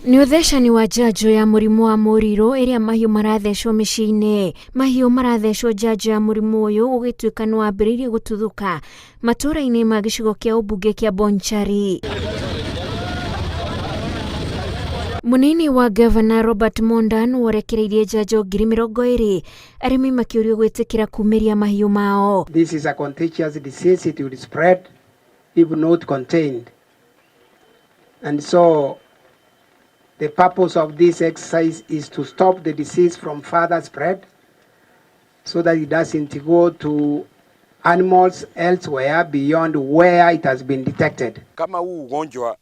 Nĩ ũthecani wa njanjo ya mũrimũ wa mũrirũ ĩrĩa mahiũ marathecwo mĩciĩ-inĩ. Mahiũ marathecwo njanjo ya mũrimũ ũyũ gũgĩtuĩka nĩ wambĩrĩirie gũtuthũka matũũra-inĩ ma gĩcigo kĩa ũmbunge kĩa Bonchari. Mũnini wa gavana Robert Monda nĩworekereirie njanjo 20,000 arĩmi makĩũrio gwĩtĩkĩra kumĩria mahiũ mao. This is a contagious disease. It will spread if not contained. And so the purpose of this exercise is to stop the disease from further spread so that it doesn't go to animals elsewhere beyond where it has been detected. Kama huu ugonjwa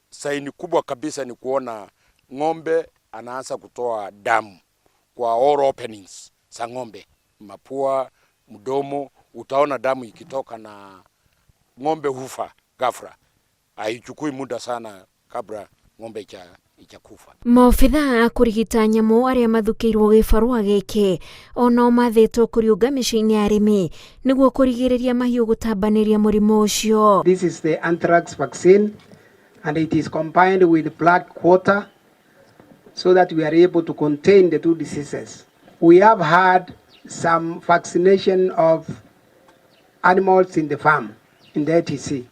saini kubwa kabisa ni kuona ng'ombe anaanza kutoa damu kwa all openings za ng'ombe, mapua, mdomo, utaona damu ikitoka na ng'ombe hufa ghafla. Haichukui muda sana kabla ng'ombe ichakufa. Maobithaa a kũrigita nyamũ arĩa mathukĩirwo gĩbarũa gĩkĩ onao mathĩtwo kũriũnga mĩciĩ-inĩ ya arĩmi nĩguo kũrigĩrĩria mahiũ gũtambanĩria mũrimũ ũcio. This is the anthrax vaccine, and it is combined with black quarter so that we are able to contain the two diseases. We have had some vaccination of animals in the farm, in the ATC.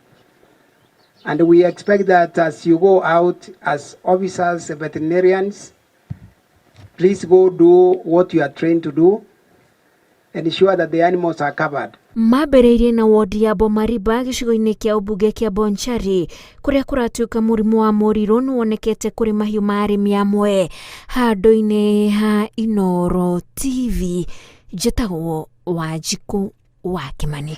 And we expect that as you go out as officers, veterinarians, please go do what you are trained to do, ensure that the animals are covered. Mambĩrĩirie na wodi ya Bomariba gĩcigo-inĩ kĩa ũmbunge kĩa Bonchari kũrĩa kũratuĩka mũrimũ wa mũrirũ nĩwonekete kũrĩ mahiũ ma arĩmi amwe. Handũ-inĩ ha Inooro TV, njĩtagwo Wanjikũ wa Kĩmani.